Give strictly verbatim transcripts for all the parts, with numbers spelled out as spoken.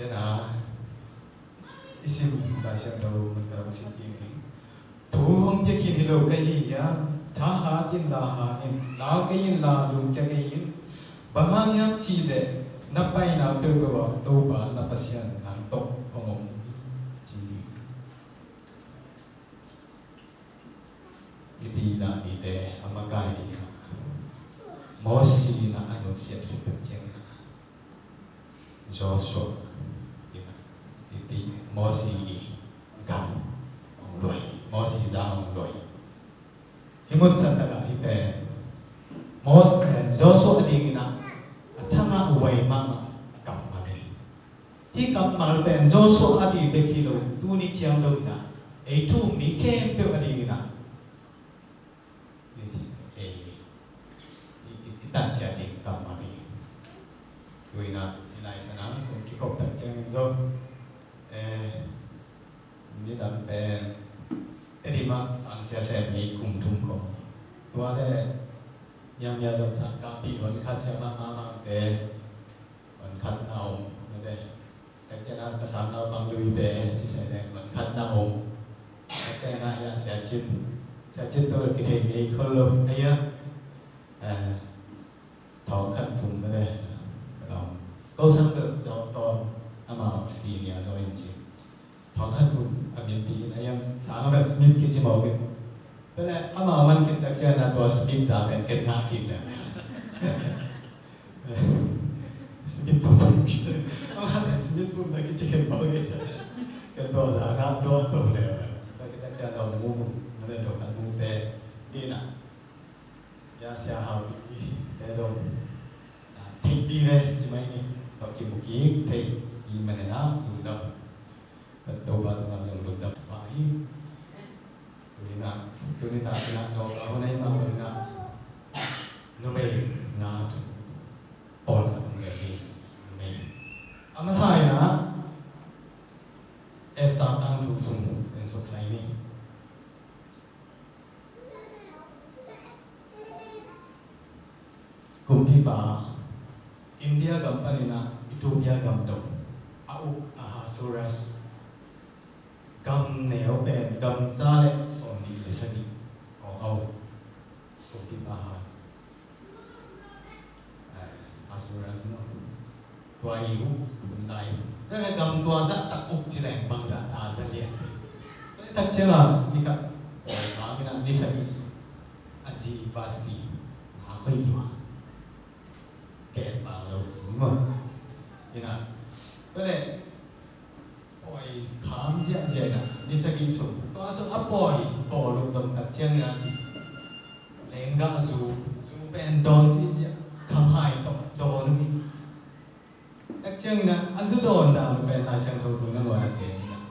Tena i sim Lai Siangtho mun ka lam sim ding hi. Thu hong pia khin hi lo ka hi hiam? Tha hat in la hat in, lau kei in la lungkia kei in. Bang hang hiam cih leh na paina peuhpeuh ah Topa na Pasian nang tawh hong om hi, ci hi. I ti na mite a makai ding ah Moses in a nusiat khit tak ciangin ah Joshua in ah i ti Moses i gam hong luah hi, Moses za hong luah hi. Hih mun santak ah hih pen Moses, eh, Joshua a dingin ah a thangah huai mahmah kammal hi. Hih kammal pen Joshua a ding bek hi lo, tuni ciang dong in ah ei thu um mi khempeuh a dingin ah i, i, i, i tan ciat ding kammal hi. Tu in ah i Lai Siangtho ah kum kikhop tak ciangin zong, eh, nidang pen Tedim ah sang sia sem ni kum thum khawng. Tua leh miamia zong sang kahpih hon khat sia mahmah mahte hon khat na om, mate. Tak ciang ah ka sang naupang luite ci se leh hon khat na om. Tak ciang ah hia Sia Cin, Sia Cin tawh kithei ngei khol lo. Aia, eh, Thawng Khan Pum, mate. Ka om. Ko sang tawh Zong Tawm, amau senior zaw in ci. Thawng Khan Pum a min pi in a iang sang a bel Smith kici mawk in. Tua leh amau man khin tak ciang ah tua Smith za pen ken ngah kik leh. Smith Pum, amau pen Smith Pum na kici khin mawk in. Ken tua za ngah tua to leh. Tua khit tak ciang ah Dong Mu, mate, Dong Khan Mu te. Ina. Hia Sia Hau i te zong, ah, theihpih ve ci mai ni. Tawh kimu kik thei i hih manin ah lungdam. Topa tungah zong lungdam pah hi. Tuni in ah, tuni in ah, tuni in ah, dawng a hun ahih mah bangin ah numei nga thu pawlkhat hong gen hi. Numei. A masa in ah Esther tangthu sung en suk sai ni. Kumpipa, India gam panin ah Ethiopia gam dong a uk Ahasuerus, gam neu pen gam za le sawmnih le sagih. Aw, aw. Kumpipa ha. Ahasuerus maw. Tua i uk hun lai. Tua leh gam tua zah tak uk ci leng bang zah ta za lian. Tua tak ciang a ni khat, tua i pa min a ni sagih sung a zi Vashti na khoi lua. Ken bang lo ci maw. Ina. Tua leh pawi kham ziahziah in ah ni sagih sung. Tua sung a pawi pawl uh zong tak ciangin ah ci. Lenggah zu, zu pen dawn ziahziah, khamhai tawh dawn uh hi. Tak ciangin ah a zu dawn dan uh pen Lai Siangtho sung nangawn a gen in ah,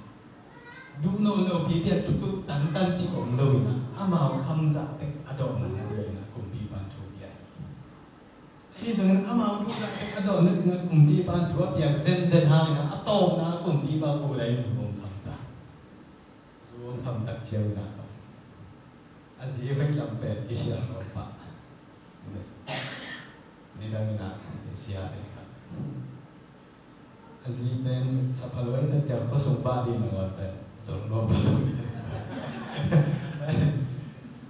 duh nawn lopi piak khitut tantan cih om lo in ah, amau kham zah tek a dawn uh hi in ah kumpipa'n thu pia hi. Ahi zongin amau duh zah tek a dawn nading a kumpipa'n thu a piak zenzen hangin a tawpna a kumpipa pu lai in zu hong kham ta. Zu hong kham tak ciangin a, a zi hoih lam pen kisial lo pah. Nidangin a kisia te kha. A zi pen sa pha lo in a ciang khuasung pah ding nangawn pen zong nuam pha lo.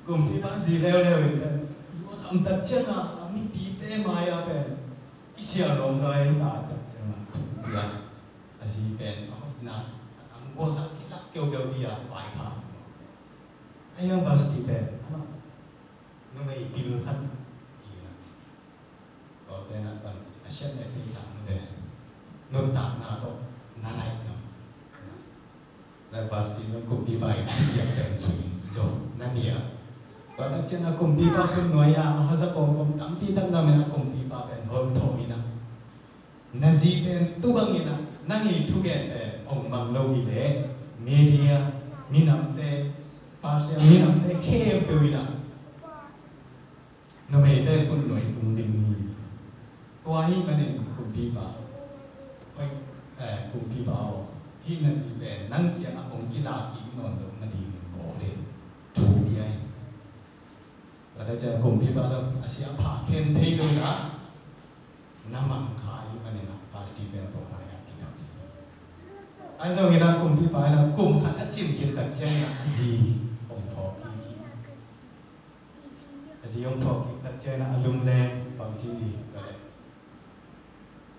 Kumpipa zi leuleu in pen zu a kham tak ciang a, a mipite mai-ah pen kisial nuam lo in a tak ciang a, a zi pen a hoihna a tangkua kha kilak keukeu ding a vaikhak. A iang Vashti pen amah numei pil khat hi in a, tua pen a tam ci a siat leh pil tang te nuntakna tawh na laih ngam. Lai Vashti zong kumpipa in a piak pen zui lo na ni a. Tua tak ciang a kumpipa khut nuai a, a haza kawmkawm tampi tak na om in a kumpipa pen hol thawh in a, na zi pen tu bangin a nang i thugen pen hong mang lo hi leh Media minamte, Persia minamte khempeuh in a numeite khut nuai tung ding hi. Tua ahih manin kumpipa, oi, eh, kumpipa aw, hih na zi pen nang kiangah hong kilak kik nawn loh nading bawl in, thu pia hi. Tua ciang kumpipa zong a sia a pha khen thei lo in a, na mang kha ahih manin a Vashti pen tua lai-ah kikap hi. Ahi zongin ah kumpipa in ah kum khat a cin khit tak ciangin ah a zi hong phawk kik hi. A zi hong phawk kik tak ciangin ah a lum leng bangci ding, tua leh,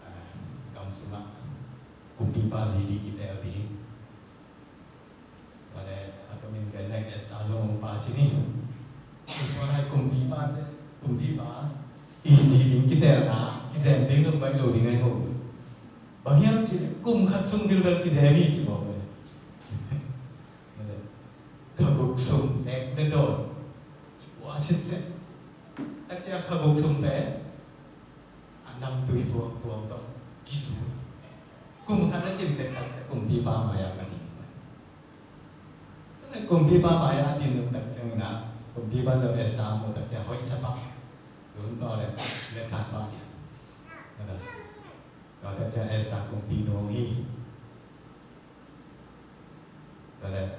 ah, gam sungah kumpipa zi ding kiteel ding. Tua leh a tomin gen leng Esther zong hong pacin hi. Tua lai kumpipa te, kumpipa i zi ding kiteelna kizem ding zong baih lo ding ahi hi. Bang hiam cih leh kum khat sung bilbel kizem hi ci mawk hi. Kha guk sung nek le dawn i pua sitset. Tak ciang kha guk sung pen a namtui tuamtuam tawh kisu. Kum khat a cin khit tak kumpipa mai-ah ka ding. Kumpipa mai-ah a din tak ciangin ah kumpipa zong Esther a muh tak ciang hoih sa pah. Tun tawh le le khat pah ding. Tua tak ciang Esther kumpinu hi. Tua leh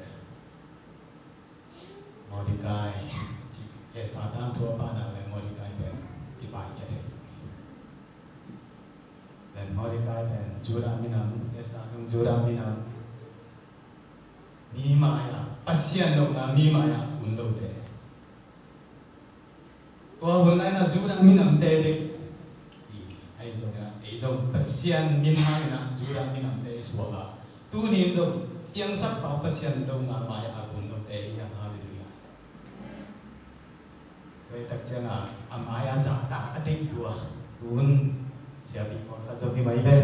Mordecai, Esther tangthu a pahna leh Mordecai pen kipai khia thei. Leh Mordecai pen Judah minam, Esther zong Judah minam, mi mai-ah, Pasian lohna mi mai-ah kun lote. Tua hun lai-in ah Judah minamte bek hi, ahi zongin ah ei zong Pasian min hangin ah Judah minamte i suak a, tuni-in zong piangsakpa Pasian lohna mai-ah a kun lote hi hang. Halleluiah. Tua hi tak ciangin ah a mai-ah zahtak a deih lua, tun siapi pawlkhat zong hi mai ve.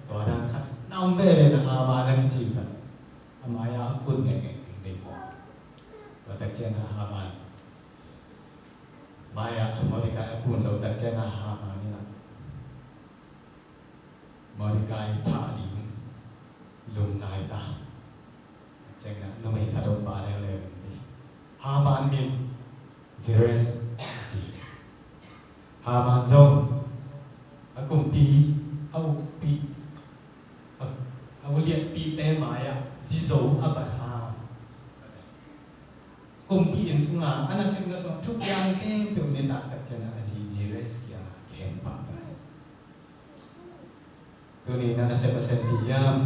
Tua dan khat na om veve, na Haman a kici khat. A mai-ah a kun ngekngek ding deih lua. Tua tak ciangin ah Haman mai-ah Mordecai a kun lo tak ciangin ah Haman in ah Mordecai thah ding lungdai ta. Ciangin ah numei khat om pa leuleu in ci. Haman min Zeres ci. Haman zong a kumpi, a ukpi, a, a ulianpite mai-ah zizo a bat ha. Kumpi inn sungah a nasepna sungah thupiang khempeuh nitak tak ciangin a zi Zeres kiangah gen pah ta hi. Tuni-in a nasep a senpi hiam?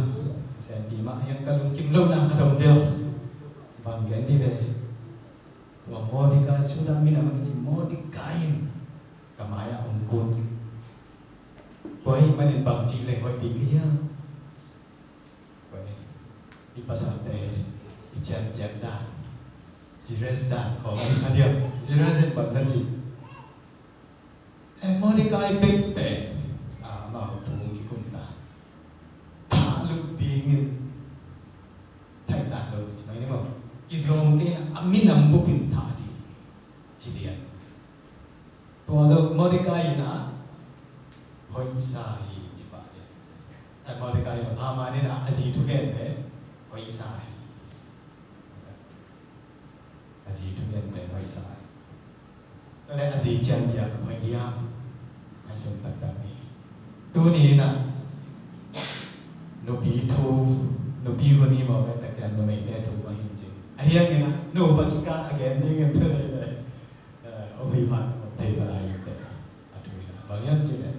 A senpi mah hiam, ka lungkim lohna khat om ve aw. Bang gen ding ve? Tua Mordecai, Judah minam a kici Mordecai in ka mai-ah hong kun. Tua ahih manin bangci leng hoih ding ka hiam? Tua hi, i pasalte i cianpiak dan, Zeres dan khawng a hi kha diam? Zeres in bang na ci? Eh, Mordecai bek pen, ah, amau thu hong kikum ta. Thah lup dingin thaih dan lo ci mai ni maw. Kilawm kei in a minam bupin thah ding ci lian. Tua zong Mordecai in ah hoih sa hi ci pah hi. Eh, Mordecai in ah, Haman in ah a zi thugen pen hoih sa hi. A zi thugen pen hoih sa hi. Tua leh a zi cianpiak hoih hiam? Ngaihsun taktak ni. Tuni in ah nupi thu, nupi hun hi mawk a, tak ciang numeite thu mah hi in ci. A hiang in ah nupa kikal a gen ding in tua leh, eh, om hi mah, om thei ka lai in teh. A thu in ah bang hiam cih leh,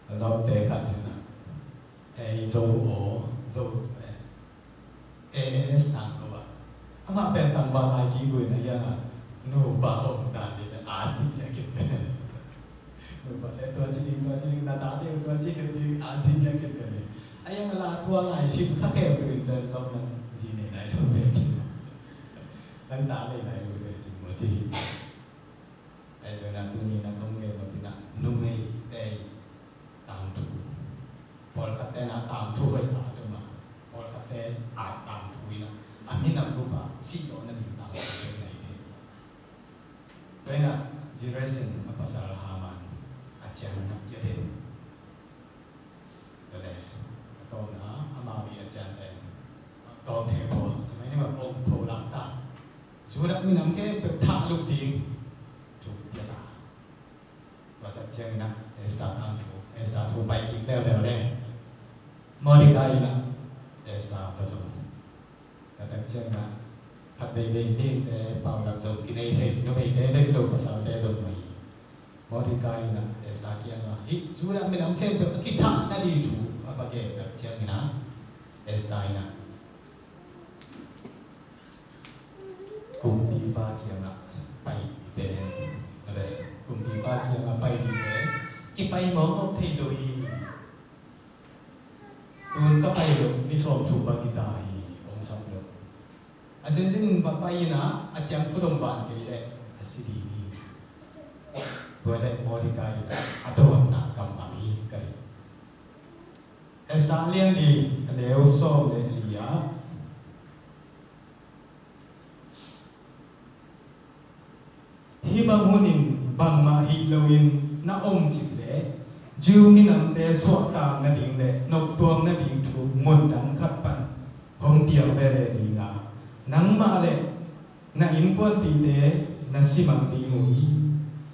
a lawmte khat in ah, eh, Zo aw, Zo, eh, A S tang lo ah. Amah pen tangval lai kik uh in a hiang a, nupa om dan ding a, a zihziah kik pen. Nupa te tua ci ding, tua ci ding, na tate uh tua ci ding, a zihziah kik pen. A hiang a la tua lai sim kha khempeuh in pen tawm nang zi nei nai lo ve ci. Nang ta nei nai lo ve ci maw ci. Ahi zongin ah tuni in ah kong gen nop in ah numeite tangthu. Pawlkhatte in ah tangthu hoih a at om a, pawlkhatte a tangthu in ah a minam bup a sih lawhna ding tangthu hoih na hi thei. Tua in ah Zeres in a pasal Haman a ciang in ah pia den. Tua leh a tawpna amau i a cian pen a tawp thei pawl ci mai ni maw, ong pho lak ta. Judah minam khempeuh thah lup ding thu pia ta. Tua tak ciangin ah Esther tangthu, Esther thu pai kik leuleu leh Mordecai in ah Esther va zong. Tua tak ciangin ah khat veivei mite paulap zong kinei thei, numeite bek hi lo pasalte zong mah hi. Mordecai in ah Esther kiangah hih Judah minam khempeuh a kithahna ding thu a va gen tak ciangin ah Esther in ah kumpipa kiangah pai ding pen, kumpipa kiangah pai ding pen kipai mawkmawk thei lo hi. Tun ka pai loh ni sawmthum bang hi ta hi, hong sam lo. A zinzin va pai in ah a ciangkhut hong van kei leh a si ding hi. Tua leh Mordecai in ah a dawnna kam mang hi, ka ci. Esther a lian li, a neu sawm le li ah, hih bang hunin bangmah hih loin na om cih leh Jew minamte suahtak nading le noptuam nading thu mundang khat pan hong piang veve ding a, nangmah le na innkuanpihte na si mang ding uh hi.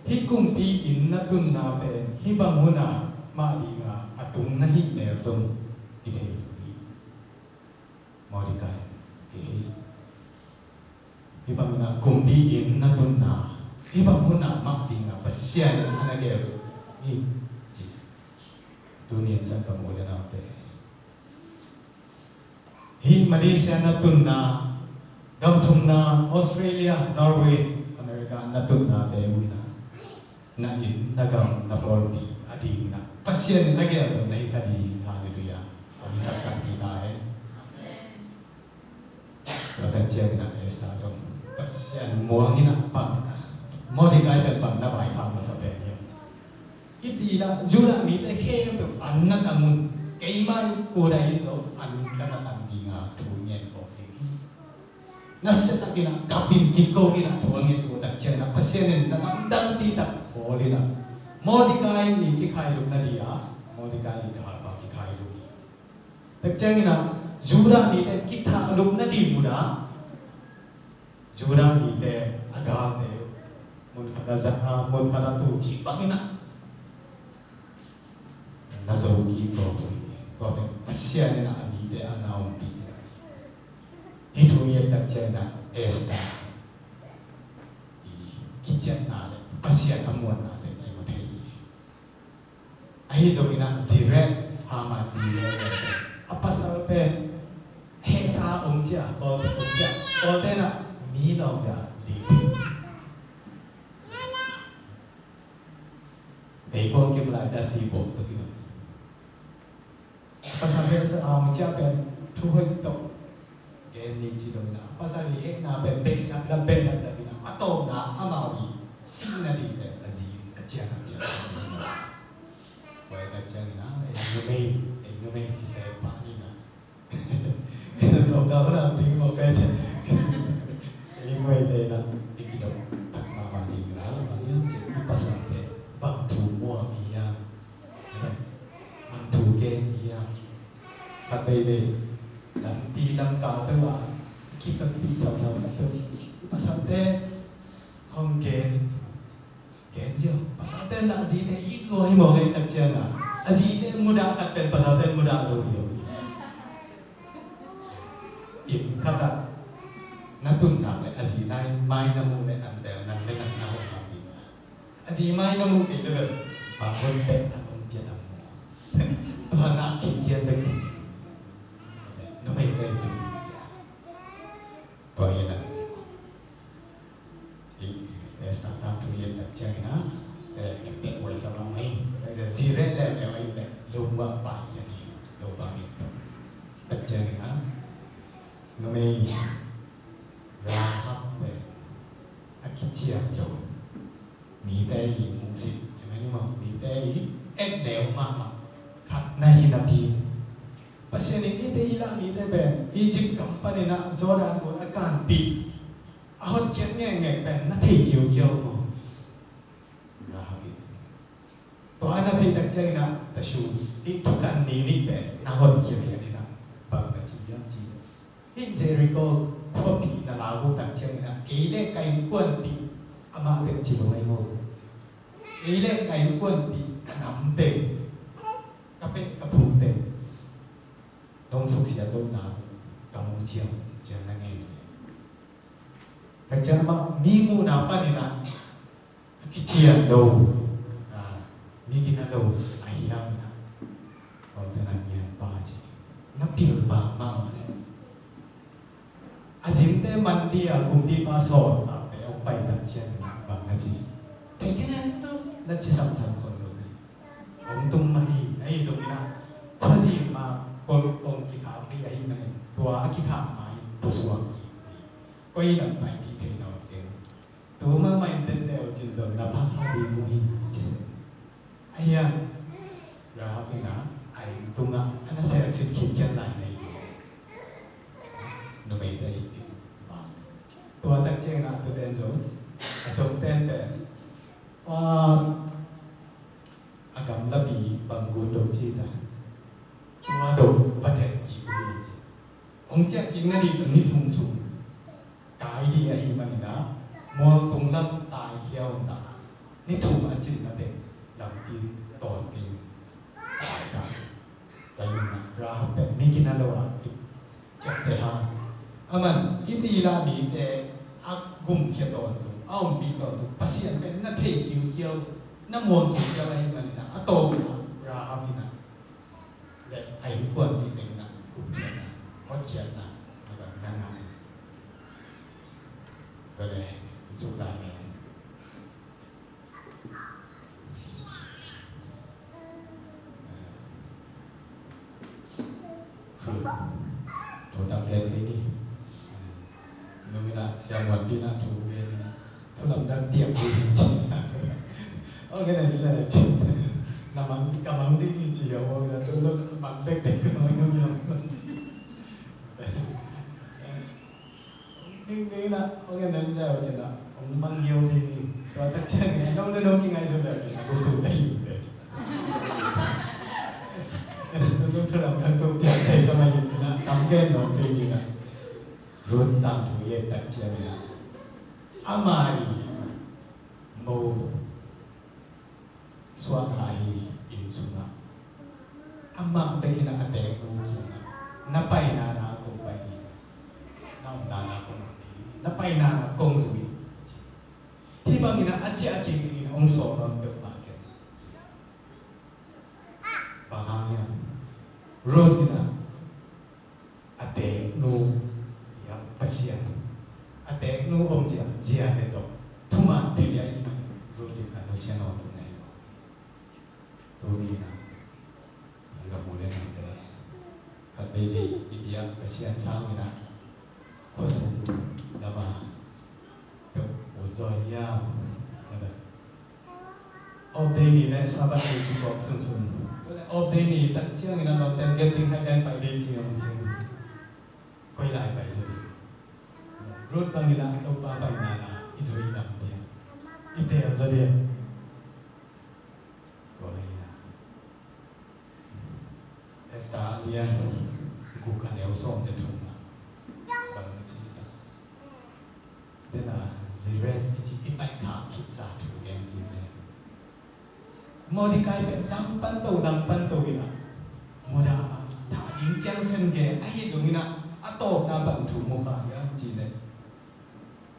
Hih kumpi inn na tunna pen hih bang hunah mah ding a, a tung na hih mel zong hi thei lo hi. Mordecai, kei hi. Hih bang hunah kumpi inn na tunna, hih bang hunah mah ding a Pasian in a na gel hi, ci. Tuni in Sangkam u le naute, hih Malaysia na tunna, gam thumna, Australia, Norway, America na tunnate uh in ah, na inn, na gam, na pawlpi a ding in ah Pasian in a gel zong na hi kha ding. Halleluiah. Hong hisak takpi ta hen. Tua tak ciangin ah Esther zong Pasian muang in ah bang, Mordecai pen bang na vaikhak masa pen hiam? I cih in ah Judah mite khempeuh an na tang un, keimah i kudai in zong an ka na tang ding a thu ngen khawm ding hi. Nasia takin ah kap in, kiko in ah thu a ngen uh tak ciangin ah Pasian in na lamdang ding tak bawl in ah Mordecai i kikhailupna ding a, Mordecai i galpa kikhailupna. Tak ciangin ah Judah mite kithahlupna ding mun ah Judah mite a galte mun khat a za, mun khat a tu cih bangin ah na zo kik ko. Tua pen Pasian in ah a mite a na ompih. Hih thu i et tak ciangin ah Esther i kiciamna le Pasian a muanna te kimu thei hi. Ahi zongin ah Zered, Haman zi le a pasal pen hehsa om cia, Kawlte om cia, Kawlte in ah mi lawng cia li. Vei kong kim lai dasi bawm tuk in ah. Pasal hehsa om cia pen thu hoih tawh gen ni ci lo in ah, pasal i hehna pen behlap lap, behlap lap in ah, a tawpna amau i sihna ding pen a zi in a ciang a piang. Tua tak ciangin ah, ei numei, ei numei ci se pah ni in ah. Ei numei te in ah, i kidong tak mahmah ding in ah, bang hiam cih leh i pasalte bang thu muang hiam? Bang thu gen hiam? Khat veivei lampi lamkal peuh ah kipanpih sausau khat peuh, i pasalte khawng gen, gen ziau. Pasalte in a zite it lua hi mawk, gen tak ciangin a zite mudah tak pen pasalte mudah zo hi. Inn khat ah na tun nak leh a zi mai na muh leh an bel nang le nang na hong lam ding a. A zi mai na muh kei le bel bang hon pek a hong pia dam maw? Tua nak khinkhian pek ding. Numei pek ding. Tua hi na. Hi, Esther tangthu i et tak ciangin a, eh, tek huai sa bang mai. Zi reh leh leh ai leh lo bang pai hi a ni, lo bang hi. Tak ciangin a, numei Rahab pen a kician lo. Mite i muhsit, ci mai ni maw, mite i et neu mahmah khat na hi napi, Pasian in hihte i lah mite pen Egypt gam panin a Jordan gun a kanpih, a hotkhiat ngekngek pen na thei kiukiau maw? Rahab in. Tua na theih tak ciangin a, ta shu, hih thukan ni nih pen na hotkhiat hi a ni na, bang na ci hiam cih leh, hih Jericho khuapi na la uh tak ciangin a, kei le ka innkuanpih amah bek ci lo ngai maw? Kei le ka innkuanpih, ka nam teng, ka peh ka phu teng dong suksiat lohna ka mu ciang ciang na ngen. Tak ciang amah mi muhna panin a, a kician lo, a, mi gina lo ahi hangin a, Kawlte'n a nianpa ci. Na pilvang mahmah. A zinte man ding a kumpipa sawltakte hong pai tak ciangin ah bang na ci? Thei kei lo, na ci samsam khol lo hi. Hong tung mah hi, ahi zongin ah khuazing ma kong, kong kikhak ding ahih manin tua a kikhak ma in pusuak hi. Koi lam pai cih thei nawn keng. Tu mahmah in den leu cin zong na phakha ding uh hi, ci. Ahi a, Rahab in ah a inn tungah a na selsit khitkhiat lai na hi. Numeite hi bang. Tua tak ciangin ah tuten zong a sawltakte pen, a, a gamlapi bang gun dong ci ta. Tua dong va tek kik uh hi, ci. Hong ciah kik nading ni thum sung kai ding ahih manin ah mualtung lam taikhia uh ta. Ni thum a cin na teng lampi tawn kei, tai ta. Tua ahih manin ah Rahab pen mi gina lo a kiciapteh hang. Aman hih tila mite a gumkhia tawntung, a ompih tawntung Pasian pen na thei kiukiau, na muang kiukiau ahih manin ah a tawpna Rahab in ah le a innkuanpihte in ah gupkhiatna, hotkhiatna na ngah hi. Tua leh in cuk lai leng, Ruth, thu tam gen kei ni. Nung in ah siamuanpih in ah thu gen in ah thu lamdang piak ding hi, ci. Aw, gen a hi leh, ci. Na mang, ka mang ding hi, ci. Aw, gen a, tu zong mang dekdek, ka mang ding hi. Ding ding in ah, aw, gen a hi leh, ci in ah hong mang hiau ding hi. Tua tak ciangin ah nong le nong kingaihsut leh, ci in ah, ka sum ka hi leh, ci. Tu zong thu lamdang tua piak thei ka mah hi, ci in ah tam gen nawn kei ni in ah. Ruth tangthu i et tak ciangin ah, ama ii mo suahna ahi inn sungah amah bek in ah a teeknu kiangah, na paina na kong pai ding, na omna na kong om ding, na paina na kong zui, ci. Hih bangin ah a ciah kik dingin hong sawlnawn peuhmah kei, ci. Bang hang hiam? Ruth in ah a teeknu biak Pasian, a teeknu omzia, zia le dong thuman thei ahih manin Ruth in a nusia nawn lo na hi lo. Tuni in ah ka mu le nate, khat veivei i biak Pasian sangin ah khuasung lam a peuh ut zaw hiam? Off day ni le Sabbath ni kituak sunsun. Off day ni tak ciangin a lawmten genting hai den pai ding ci hong ci. Koi lai pai zaw ding? Ruth bangin ah Topa paina na i zui ding hiam? I teel zaw ding? Tua hi in ah Esther a lian guk a neu sawm le thum ah bang na ci ta? Tena Zeres i ci i paih khak khitsa thu gen ding le. Mordecai pen lampan to, lampan to in ah, mawhna ah thah ding ciang sem gen, ahi zongin ah a tawpna bang thu mu kha hiam cih leh,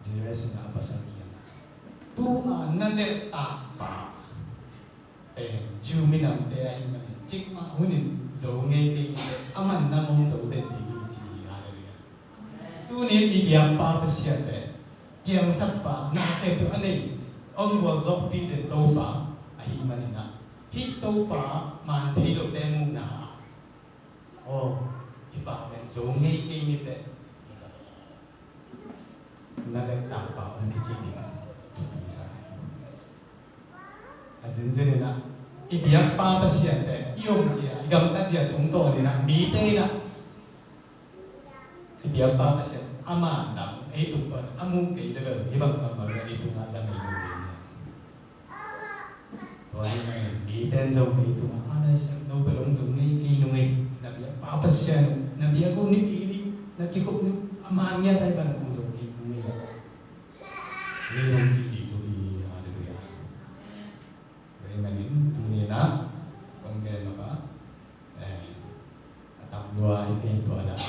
Zeres in ah a pasal kiangah, tu-a na lehtak pa pen Jew minamte ahih manin cikmah hunin zo ngei kei ni leh, a man na mong zo den ding hi, ci hi. Halleluiah. Tuni-in i biakpa Pasian pen piangsakpa, na khempeuh a nei, hong gualzawhpih den Topa ahih manin ah, hih Topa man thei lote muhna ah, aw, hih pa pen zo ngei kei ni teh, na lehtak pa hong kici ding thupi sa hi. A zenzen in ah i biakpa Pasian pen i omzia, i gamtatzia tungtawn in ah mite in ah i biakpa Pasian ama dang ei tungtawn a muh kei leh bel hih bang kammal ei tungah zang ei lo ding hi. Tua ahih manin mite in zong ei tungah, a, Lai Siangtho bel hong zong ngei kei nung ei, na biakpa Pasian, na biak uh ni kei ding, na kikhop ni a man ngiat ahih manin hong zong kei nung ei, mi hong ci ding thupi hi. Halleluiah. Tua ahih manin tuni-in ah kong gen nop ah, eh, a tam lua hi kei, tua zah